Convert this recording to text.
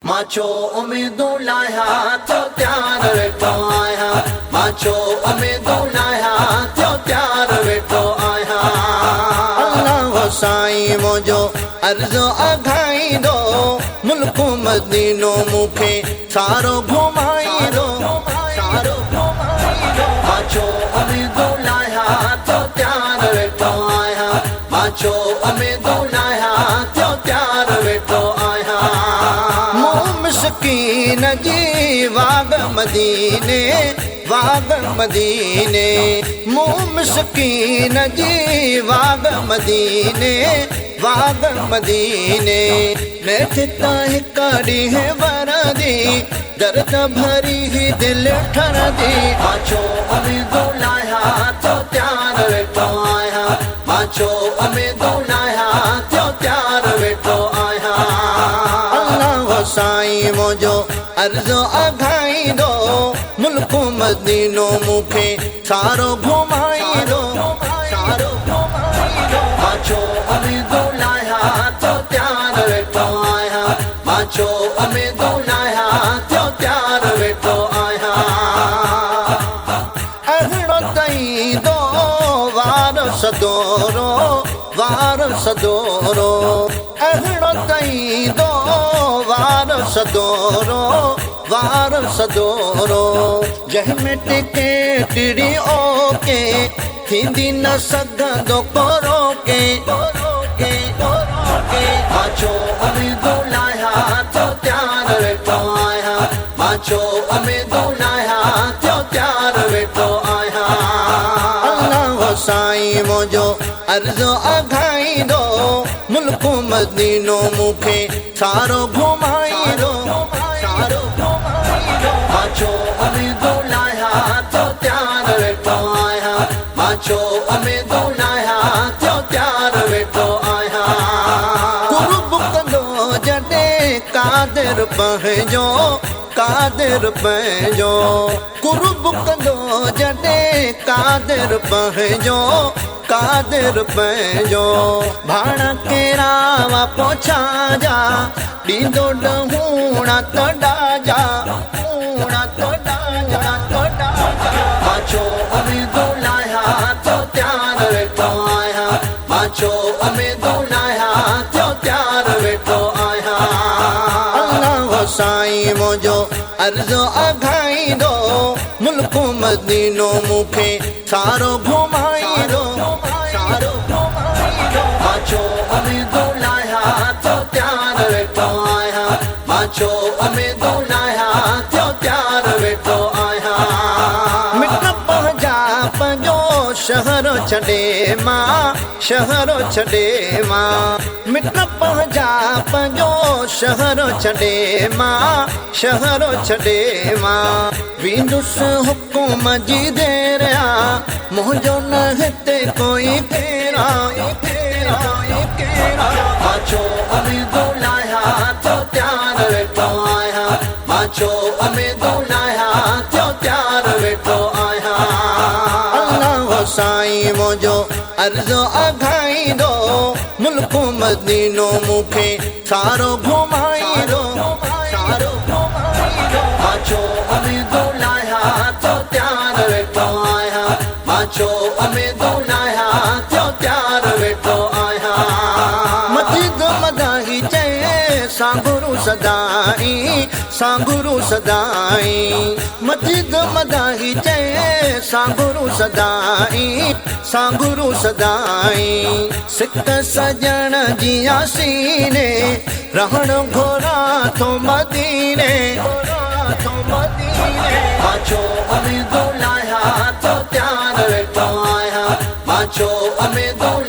مان ڇو اميدون لاهيان، ٿيو تيار ويٺو آهيان. مان ڇو اميدون لاهيان، ٿيو تيار ويٺو آهيان. الله سائين منهنجو عرض اگهائيندو، ملڪ مدينو مون کي سارو گهمائيندو، سارو گهمائيندو. مان ڇو اميدون لاهيان، ٿيو تيار ويٺو آهيان. مان ڇو اميدون لاهيان، ٿيو تيار ويٺو آهيان. مون مسڪين جي واڳ مديني، واڳ مديني. مون مسڪين جي واڳ مديني، واڳ مديني. نيٺ ته هڪ ڏينهن ورندي، درد ڀري هي دل ٺرندي. مان ڇو اميدون لاهيان، ٿيو تيار ويٺو آهيان. مان ڇو اميدون لاهيان، ٿيو تيار ويٺو آهيان. الله سائين منهنجو عرض اگهائيندو، ملڪ مدينو مون کي سارو گهمائيندو، سارو گهمائيندو. مان ڇو اميدون لاهيان، ٿيو تيار ويٺو آهيان. مان ڇو اميدون لاهيان، ٿيو تيار ويٺو آهيان. اهڙو ته ايندو وار سدورو، وار سدورو. اهڙو ته ايندو وار سدورو، وار سدورو. جنهن ۾ ٽڪي ٽڙي اوڪي ٿيندي، نه سگهندو ڪو روڪي، روڪي، روڪي. مان ڇو اميدون لاهيان، ٿيو تيار ويٺو آهيان. مان ڇو اميدون لاهيان، ٿيو تيار ويٺو آهيان. الله سائين منهنجو عرض اگهائيندو، ملڪ مدينو مون کي سارو گهمائيندو، سارو گهمائيندو. مان ڇو اميدون لاهيان، ٿيو تيار ويٺو آهيان. مان ڇو اميدون لاهيان، ٿيو تيار ويٺو آهيان. قرب ڪندو جڏهن قادر پنهنجو، قادر پنهنجو. قرب ڪندو جڏهن قادر پنهنجو، قادر پنهنجو. ڀاڻ ڪهڙا وا پوڇا جا، ڏيندو ڏهوڻا ته ڏاجا، ڏهوڻا ته ڏاجا، ته ڏاجا. مان ڇو اميدون لاهيان، ٿيو تيار ويٺو آهيان. مان ڇو اميدون لاهيان، ٿيو تيار ويٺو آهيان. الله سائين منهنجو عرض اگهائيندو، ملڪ مدينو مون کي سارو گهمائيندو، سارو گهمائيندو. مان ڇو اميدون لاهيان، ٿيو تيار ويٺو آهيان. مان ڇو اميدون لاهيان، ٿيو تيار ويٺو آهيان. مٽ پنهنجا پنهنجو شهر ڇڏي مان، شهر ڇڏي مان. مٽ پنهنجا پنهنجو شهر ڇڏي مان، شهر ڇڏي مان. ويندس حڪم جي دير آ، منهنجو نه هتي ڪوئي ڪيرا، ڪيرا، ڪيرا. مان ڇو اميدون لاهيان، ٿيو تيار ويٺو آهيان. مان ڇو اميدون لاهيان، ٿيو تيار ويٺو آهيان. الله سائين منهنجو عرض اگهائيندو، ملڪ مدينو مون کي سارو گهمائيندو، سارو گهمائيندو. مان ڇو اميدون لاهيان، ٿيو تيار ويٺو آهيان. مان ڇو اميدون لاهيان، ٿيو تيار ويٺو آهيان. مجيد مداهي چئي سان گرو سدائين، سان گرو سدائين. مجيد مداهي چئي سان گرو سدائين، سان گرو سدائين. سڪ سڄڻ جيان سيني، رهڻ گهران ٿو مديني، گهران ٿو مديني. مان ڇو اميدون لاهيان، ٿيو تيار ويٺو آهيان. مان ڇو اميدون